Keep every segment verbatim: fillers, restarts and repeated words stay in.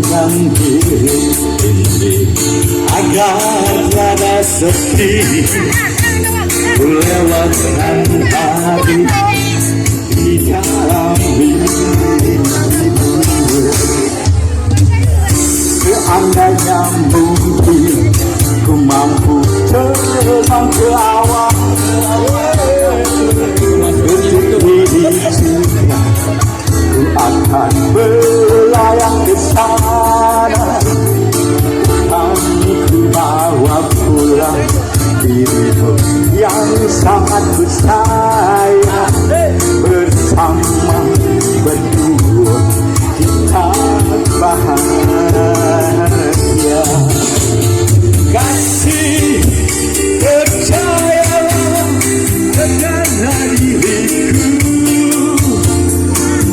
Yang diri agar tiada sepi, ku lewatkan hari di dalam mimpi. Seandainya mungkin ku mampu terbang ke awan, detik ini juga ku akan berlayang ke sana. Akan ku bawa pulang dirimu yang sangat ku sayang. Bersama berdua kita bahagia. Kasih, percayalah dengan diriku.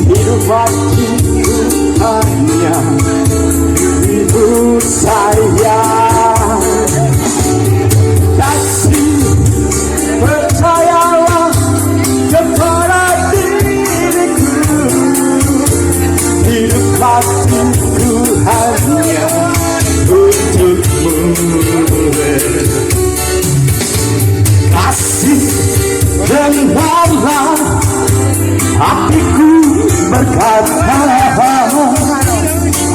Hidup matiku hanya dirimu sayang. Kasih, percayalah kepada diriku. Hidup matiku hanya untukmu. Kasih, dengarlah hatiku berkata,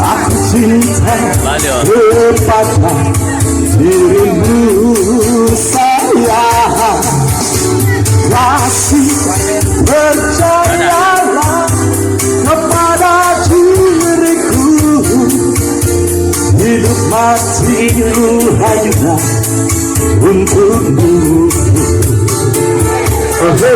aku cinta kepada dirimu sayang. Kasih, percayalah kepada diriku. Hidup matiku hanya untukmu. Oke,